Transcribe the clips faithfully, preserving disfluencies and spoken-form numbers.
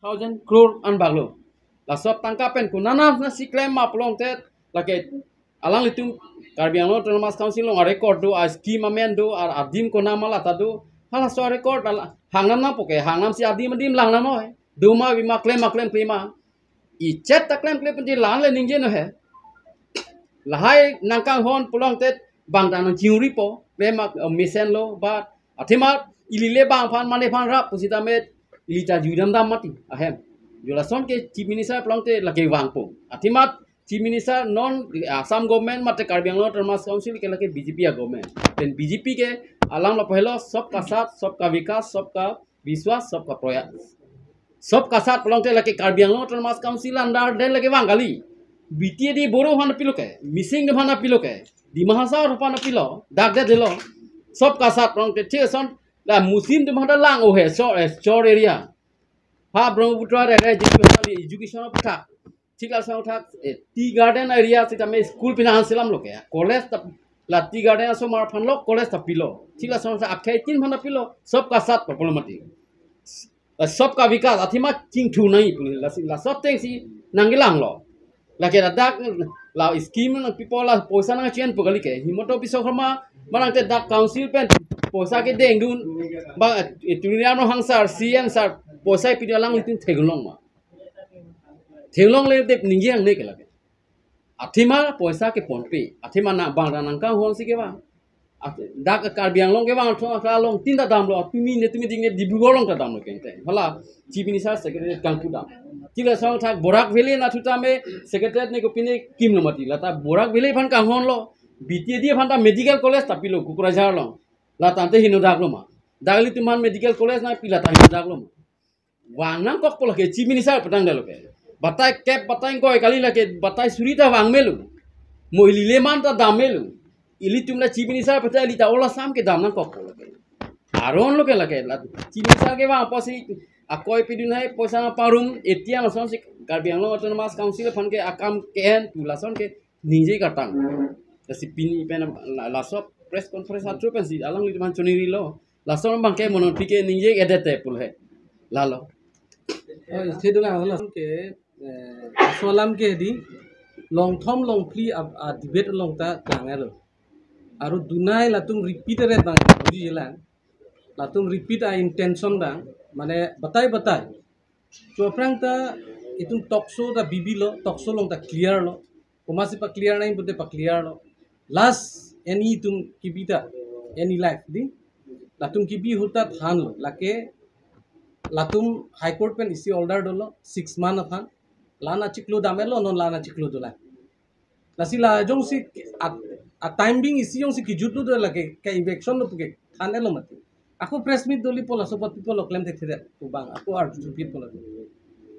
thousand crore an bak lo. Laso tangka pen konat nasi klem ma pulote lake alanglitum Karbi Anglong Autonomous Council along a-record do, a-scheme amen do, a-, adim konat ma lata do. Halaso a-record ala hangnam nangpo ke, hangnam si adim adim lang nang noi. Do ma, bi ma, klem ma, klem, klem ma. Ichet ta klem klem penji lang le ningje no he. Lahai nangkanghon pulote bang ta nangchingripo, klem ma, eh, mesen lo, ba athema ili le bang aphan mane aphan rap pusitame ili ta jui dam dam mati ahem. Jo lason ke Chief Minister pulote lake vangpo. Athema Chief Minister non Assam government mate Karbi Anglong Autonomous Council ke lake B J P a-government. Then B J P ke alam lapu helo sabka saath, sabka vikas, sabka vishwas, sabka prayas. Sabka saath pulote lake Karbi Anglong Autonomous Council under then lake vang kali. B T A D Boro aphan pilo ke, Mising atum aphan pilo ke, Dima Hasao aphan pilo, dak det delo. Sabka saath pulote thik ason la Muslim atum aphan lang o he, shore, eh, shore area. Ha Brahmaputra area education, education aphuthak. Thik lason thak, eh, tea garden area sitame school pina han selam lo ke. College ta la tea garden asomar aphan lo, college ta pilo. Thik lason thak akhei tin aphan pilo, sabka saath pa pulo mati. Eh, sabka vikas, athema chingthu nai pulo, la si, laso ateng si nangkelang lo. Lake ladak la scheme nangpipo la poisa nangchengpo kali ke. Himanta Biswa Sarma manang te dak council pen poisa kedengdun. Ba, eh, Tuliram Ronghang sir, C M sir, poisa pidi alanglitum theklong ma. Theklongle det ningje ang ne ke lake. Athema poisa keponpe. Athema na bang ra nangkanghon si kevang. At-, dak Karbi Anglong kevang thong akra along tin ta damlo, tumi ne tumi ding ne Dibrugarh along ta damlo kente. Hala Chief Minister Secretariat kangpu dam. Thik lason thak Barak Valley anatthu tame Secretariat ne kopine kimlo mati. Lata Barak Valley aphan kanghon lo. B T A D aphan ta medical college ta pilo Kokrajhar along. Lata ante henodak lo ma. Dak ilitum aphan medical college nangpi, lata henodak lo ma. Vang nangkokpo lake Chief Minister petang dalo ke. Batai kep, batai ingkoi kali lake, batai suri ta vang melo. Mo ili le man ta dam melo. Ilitum la Chief Minister petang ili ta ola sam kedam nangkokpo lake. Aron lo ke lake, la Chief Minister kevang apotsi akoi pidun hai poisa nangparum, etiang lason si Karbi Anglong Autonomous Council aphan ke akam ke-en pu lason ke ningje kartang. Lasi pini pen la, laso press conference atru pensi alanglitum aphan choningri lo. Lason abang ke monon pike ningje edete pulo he. Lalo. Oh, isi dula lason ke, eh, laso alam ke di longthom longphli a, a-debate along ta klang elo. Aru dunai latum repeat ret bang buji lang. Latum repeat a-intention bang, mane batai batai. Cho aphrang ta itum talk show ta bibi lo, talk show along ta clear lo. Komatsi pa-clear nai pute pa-clear lo. Last any itum kibi ta, any life di. Latum kibi ahut ta than lo. Lake latum High Court pen isi order dolo, six month aphan. La-an achiklo dam elo, non la-an achiklo dolang. Lasi la jongsi a, a-time being isi jongsi kijut lo do lake, ka-eviction lo pu ke than elo mati. Ako press meet dolipo laso apot people lo klem thekthe pu bang, ako arju thupitpo latum.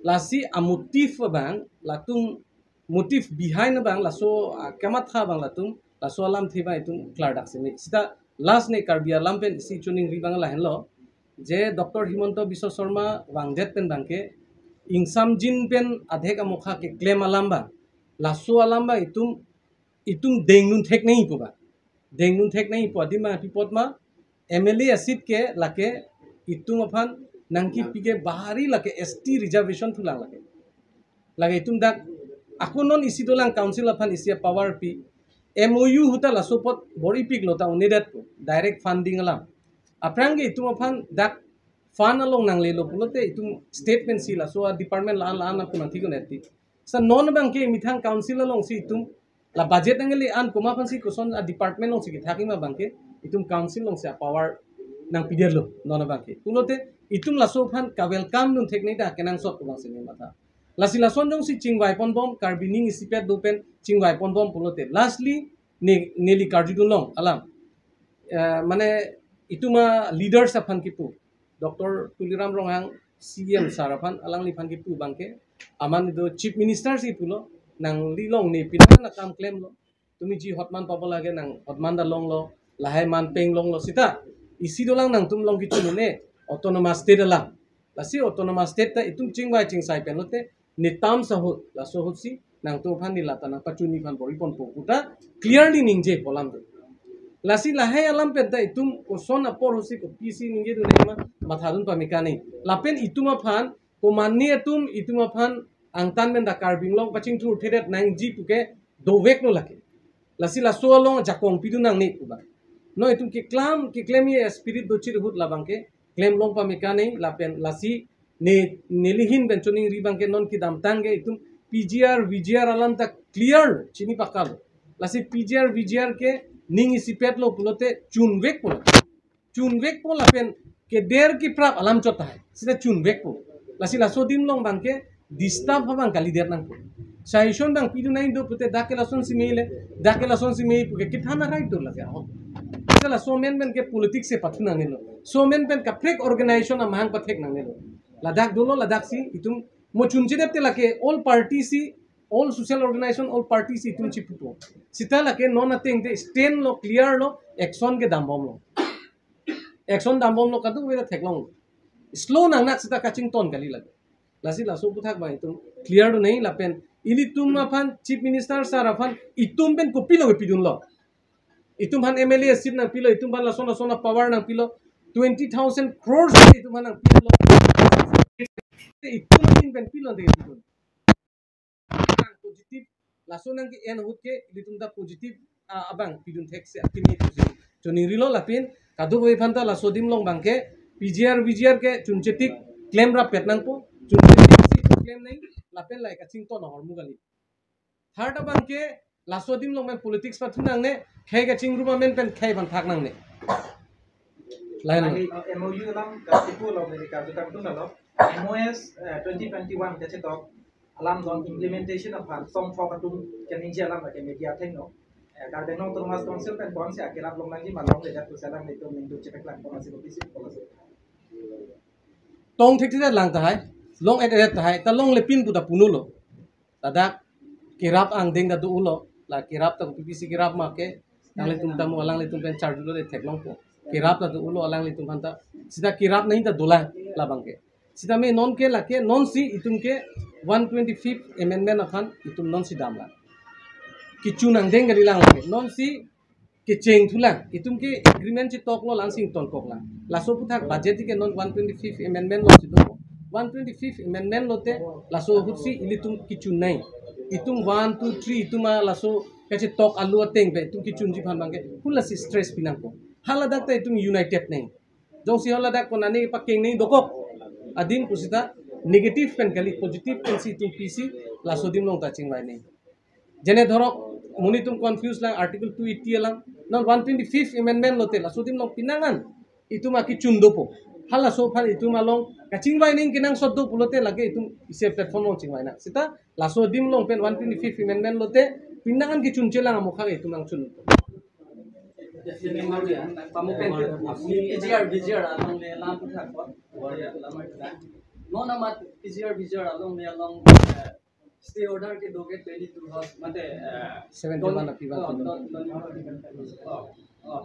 Lasi a-motive bang, latum motive behind bang, laso, ah, kamatha bang latum, laso alamthe bang itum klardak sini. Sita last ne Karbi alam pen isi choningri bang lahenlo. Je Doctor Himanta Biswa Sarma vangdet pen bang ke, ingsamjin pen adhek amokha keklem alam bang. Laso alam bang itum, itum dengdun thek nangji pu bang. Dengdun thek nangji pu adim bang pi apot ma, M L A a-seat ke lake itum aphan nangkipi ke bahari lake S T reservation thulang lake. Lake itum dak ako non isi dolang council aphan isi a-power pi. M O U ahut ta laso apot bor-ipiklo ta un'edet pu. Direct funding alam. Aphrang ke itum aphan dak fund along nanglelo pulote itum state pen si laso a-department la-an la-an nangpu nangthik un-edet ti. Sa non bang ke methang council along si itum la budget nangle-an komat aphan si koson a-department along si kethakji ma bang ke itum council along si a-power nangpidetlo non bang ke. Pulote itum laso aphan ka-welcome dun thek nangji ta kenangsot pu bang si ne matha. Lasi lason jongsi chingvai ponbom, Karbi ning isipet do pen chingvai ponbom pulote. Lastly, ne, neli karjudun long alam. Eh, mane itum a-leaders aphan kipu. Doctor Tuliram Ronghang C M sir aphan, alangliphan kipu bang ke. Aman do Chief Minister si pulo, nangli long ne pina na kam klemlo. Tumi ji hotman pabo lage nang hotman ta longlo, lahai man peng longlo sita. Isi dolang nangtum long kichunu ne, autonomous state alam. Lasi autonomous state ta itum chingvai chingsai pen lote, ne term ahut, laso ahut si, nangtum aphan neli lata nangpachunji aphan bor-i ponpo pu ta, clearly ningje pu alam do. Lasi lahai alam pen ta itum koson apor ahut si kopisi ningjedun ma, mathadun pame kani. Lapen itum aphan, Komane atum itum aphan angtan pen dak Karbi Anglong pachingthur thedet nangji puke doveklo lake. Lasi laso along jakong pidun nangne pu abang. Non itum keklam keklem ye spirit dochir ahut labang ke klem long pame kane lapen lasi ne nelihin pen choningri abang ke non kedamtang ke itum P G R, V G R alam ta clear chini pakal. Lasi P G R, V G R ke ning isipetlo pulote chunvekpo. Chunvekpo lapen keder keprap alam chot tahai. Sita chunvekpo. Lasi laso adim along abang ke disturb abang kalidet nangpo. Suggestion abang pidun nangji do pute dak ke lasonsi mele, dak ke lasonsi me puke kethan a right do lake ahok. Sita laso amen pen ke politics si pathu nangnelo. Laso amen pen kaprek organization amahang pathek nangnelo. Ladak dolo, ladak si itum mo chunchedet te lake all party si, all social organization, all party si itum chipupo. Sita lake non ateng te stand lo, clear lo, action kedambomlo. Action dambomlo, kadokave ta theklong. Slow nangnak sita kachington kali lake. Lasi laso aputhak abang itum clear do nangji lapen ilitum aphan Chief Minister sir aphan itum pen kopilo kepidunlo. Itum aphan M L A seat nangpilo, itum aphan lason lason power nangpilo, twenty thousand crores itum aphan nangpilo. Itum ahin pen pilo de itum. Positive, laso nang ke-en ahut ke ilitum ta positive, ah, abang pidun thek si akimi pusi choningrilo lapen kadokave aphan ta laso adim along abang ke P G R, V G R ke chunchetik klem rapet nangpo, chunchetik si klem nangji lapen lahai kachington ahormu kali. Third abang ke laso adim along pen politics pathu nangne, khei kachingrum amen pen khei aphan thak nangne. Lain lo. Kali, uh, M O U alam kasipu lo, America tu kan tu lo. M O S, uh, twenty twenty-one kachetok alam don implementation aphan song thok atum kaningje alam lake media thengno. Eh, Karbi Anglong Autonomous Council pen konsi akerap long nangji ma longledet pusi alanglitum ningduk chepeklang, konsi lo bisi policy. Tong thekthedet lang tahai, longedet tahai, ta longlepin pu ta punulo. Ladak kerap angdeng ta do-olo, la kerap ta kopi pisi kerap ma ke, alanglitum ta mo alanglitum pen charjulo de theklongpo. Kerap ta do-olo alanglitum aphan ta, sita kerap nangji ta dolang labang ke. Sitame non ke lake, nonsi itum ke one twenty-fifth amendment aphan itum nonsi damlang. Kechun angdeng kalilang lake, nonsi kecheng thulang, itum ke agreement chetoklo, langsing tonkoklang. Laso aputhak budget ke non one twenty-fifth amendment lo si do. One twenty-fifth amendment lote laso ahut si ilitum kechun nangji. Itum one, two, three itum a laso kachetok alu ateng pen itum kechunji aphan abang ke hala si stress pi nangpo. Hala dak ta itum united nangji. Jongsi hala dak konane pakeng nangji dokok adim pusita negative pen kali, positive pensi itum pisi laso adim along ta chingvai nangji. Jene dhorok monit atum confuse lang Article two eighty alam. Non one twenty-fifth amendment lote laso adim along pinangan itum akechun dopo. Halaso aphan itum along kachingvai nangji kenangsot do pulote lake itum isi platform along chingvai nang. Sita laso adim along pen one twenty-fifth amendment lote pinangan kechunche lang amokha itum nangchun. Jadi, memang ya, pamopen ke, P G R, V G R along le lam puthak ko. Ya, lam puthak. Non amat P G R, V G R along le along, eh, stay order kedo ke twenty-two hours, mate, eh, seventy-one don, api oh, bang. Don, don, oh, oh.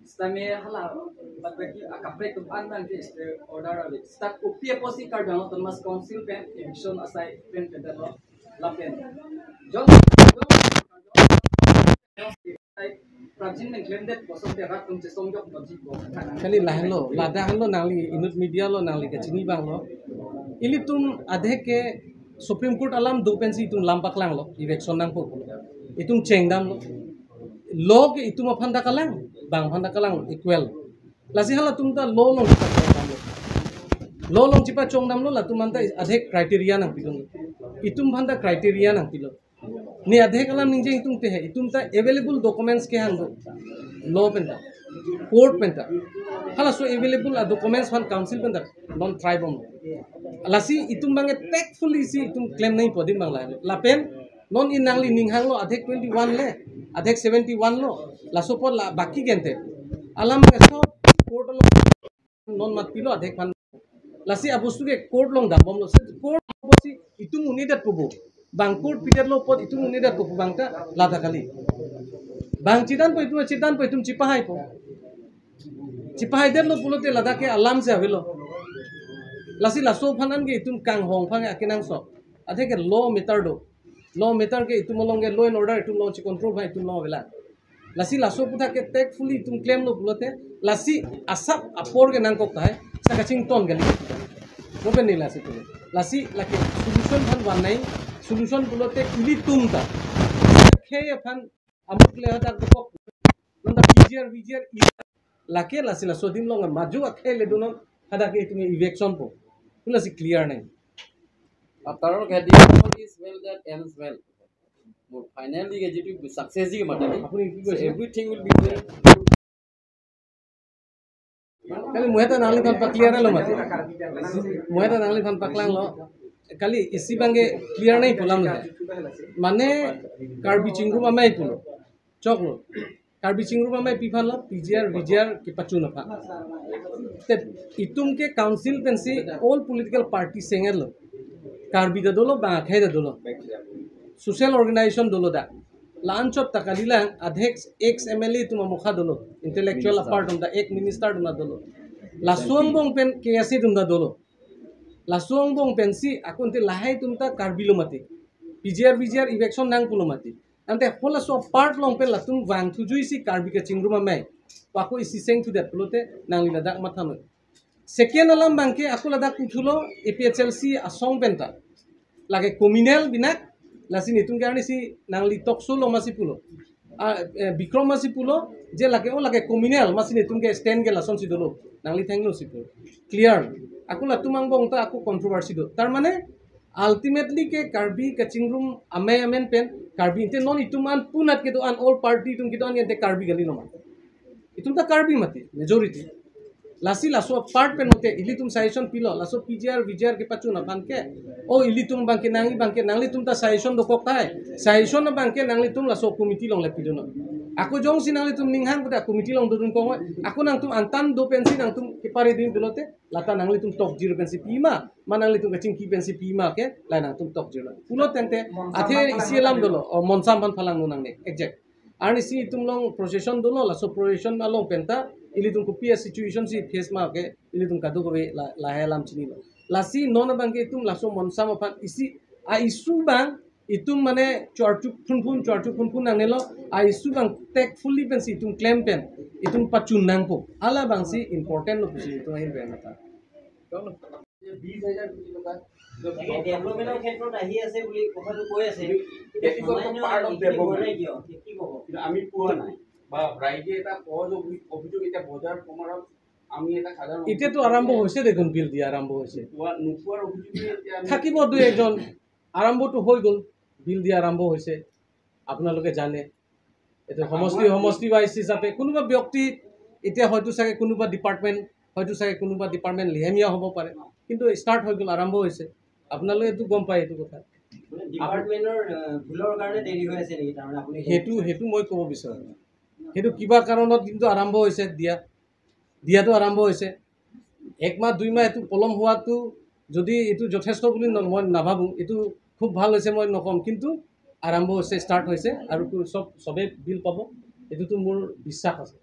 Sitame hala, bat baki akaprek atum an bang ke stay order ave. Sita kopi apotsi Karbi Anglong Autonomous Council pen eviction asai pen pen lo lapen. Jong, jong, prajin nengklemdet bosong te rat tum chesong jok bom ji bom. Kali lahenlo, ladak henlo nangli inut media lo nangli kachini abang lo. Ilitum adhek ke Supreme Court alam do pensi itum lam paklanglo, eviction nangpo. Itum chengdamlo. Law ke itum aphan ta kalang, bang aphan ta kalang equal. Lasi halatum ta law along chipachongdamlo. Law along chipachongdamlo, latum aphan ta adhek criteria nangpidun. Itum aphan ta criteria nangpilo. Ne adhek alam ningje itum te he, itum ta available documents kehang do. Law pen ta, court pen ta. Halaso available a documents aphan council pen ta non try bom. Lasi itum abang tactfully si itum claim nangpo adim abang lahenlo. Lapen non in nangli ning hanglo adhek twenty-one le, adhek seventy-one lo. Laso apot la baki gente alam ke so court along non matpilo adhek aphan. Lasi abostu ke court along dambomlo. Se court along si itum un-edetpo bo. Bang court pidetlo apot itum un-edetpo bo bang ta lata kali. Bang chedanpo itum, chedanpo itum chipahaipo. Chipahaidetlo pulote ladak ke alam si avelo. Lasi laso aphan an ke itum kanghong aphan akenangsot. Adhek ke law matter do. Law matter ke itum along ke law and order itum along chicontrol aphan itum along avela. Lasi laso aputhak ke tactfully itum claimlo pulote, lasi asap apor ke nangkok tahai, sa kachington kali. Mo pen ne lasi pulo. Lasi lake solution aphan van nai, solution pulote ilitum ta. Khei aphan amuk le hadak dopok. Nonta P G R, V G R, i-, lake lasi laso adim along maju akhei le donon hadak ke itum eviction po. Pu lasi clear nai. After all, getting all is well that ends well. More finally, ke jitu success ji ke mati. Apuni ki So koise? Everything will be well. Kali mo eta nangliphan pa-clear lo mati. Mo eta nangliphan paklang lo. Kali isi abangke clear nai pu alam lo. Mane Karbi Chingrum Amei pulo. Choklo. Karbi Chingrum Amei pi aphan lo, P G R, V G R kepachun aphan. Te itum ke council pensi all political party seng-et lo. Karbi ta dolo, bang akhei ta dolo. Social organization dolo dak. La-anchot ta kalilang, adhek ex M L A atum amokha dolo. Intellectual Minister. Apart atum ta, ex minister atum ta dolo. Laso angbong pen K S A atum ta dolo. Laso angbong pensi ako ante lahai atum ta Karbi lo mati. P G R, V G R eviction nang pulo mati. Ante halaso apart along pen latum vangthu juisi Karbi Kachingrum Amei. Ako isi seng thudet pulote nangli ladak matha noi. Second alam abangke ako ladak kuthulo A P H L C asong penta. Lake communal binak, lasi netum ke arnisi nangli talk show along masi pulo. Ah, eh, Bikrom masi pulo, je lake o lake communal, masi netum ke stand ke lasonsi dolo. Nangli thenglo si pulo. Clear. Ako latum angbong ta ako controversy do. Tar mane, ultimately ke Karbi Kachingrum Amei amen pen, Karbi ante non itum an punat kedo-an all party atum kedo-an ante Karbi kali lo ma. Itum ta Karbi mati, majority. Lasi laso apart pen mate ilitum suggestion pilo, laso P G R, V G R kepachun aphan ke. O ilitum abangke nangji abangke nanglitum ta suggestion dokok tahai. Suggestion abangke nanglitum laso committee along le pidun non. Ako jongsi nanglitum ninghang puta committee along dodun kong. Ako nangtum angtan do pensi nangtum kepare din pulote, lata nanglitum tokjir pensi pima, ma nanglitum kachingki pensi pima ke, la nangtum tokjir lo. Pulo tangte, athe isi alam dolo, o monsam aphan phalang nang ne, exact. Arnisi itum along procession dolo, laso procession along penta, ilitum kopi a situation si face ma ke, ilitum kadokave la, lahai alam chinilo. Lasi non abangke itum laso monsam aphan isi, a issue abang, itum mane chorchuk phunphun, chorchuk phunphun nangnelo, a issue abang tactfully pensi itum klem pen, itum pachun nangpo. Hala abangsi important lo pusi itum ahin pen mata. বিশ হাজাৰ কোটি টকা। তাকে ডেভেলপমেণ্টৰ ক্ষেত্ৰত আহি আছে বুলি কথাটো কৈ আছে। That is also part of development. কিন্তু আমি পোৱা নাই। বা ৰাইজে এটা সহজ অভি-, অভিযোগ এতিয়া বজাৰ সমাৰত আমি এটা সাধাৰণ এতিয়াতো আৰম্ভ হৈছে দেখোন, বিল দিয়া আৰম্ভ হৈছে। পোৱা, নোপোৱাৰ অভিযোগে এতিয়া আমি থাকিব দুই এজন, আৰম্ভটো হৈ গ'ল, বিল দিয়া আৰম্ভ হৈছে, আপোনালোকে জানে। এইটো সমষ্টি, সমষ্টি ৱাইজ হিচাপে কোনোবা ব্যক্তি এতিয়া হয়তো চাগে কোনোবা ডিপাৰ্টমেণ্ট, হয়তো চাগে কোনোবা ডিপাৰ্টমেণ্ট লেহেমীয়া হ'ব পাৰে, কিন্তু ষ্টাৰ্ট হৈ গ'ল, আৰম্ভ হৈছে। আপোনালোকে এইটো গম পায় এইটো কথা। মানে ডিপাৰ্টমেণ্টৰ, আহ, ভুলৰ কাৰণে দেৰি হৈ আছে নেকি? তাৰমানে আপুনি সেইটো, সেইটো মই ক'ব বিচাৰোঁ। সেইটো কিবা কাৰণত কিন্তু আৰম্ভ হৈছে দিয়া, দিয়াটো আৰম্ভ হৈছে। এক মাহ, দুই মাহ এইটো পলম হোৱাটো যদি এইটো যথেষ্ট বুলি ন-, মই নাভাবোঁ, এইটো খুব ভাল হৈছে মই নক'ম, কিন্তু আৰম্ভ হৈছে, ষ্টাৰ্ট হৈছে আৰু কো-, চব, চবেই বিল পাব, এইটোতো মোৰ বিশ্বাস আছে।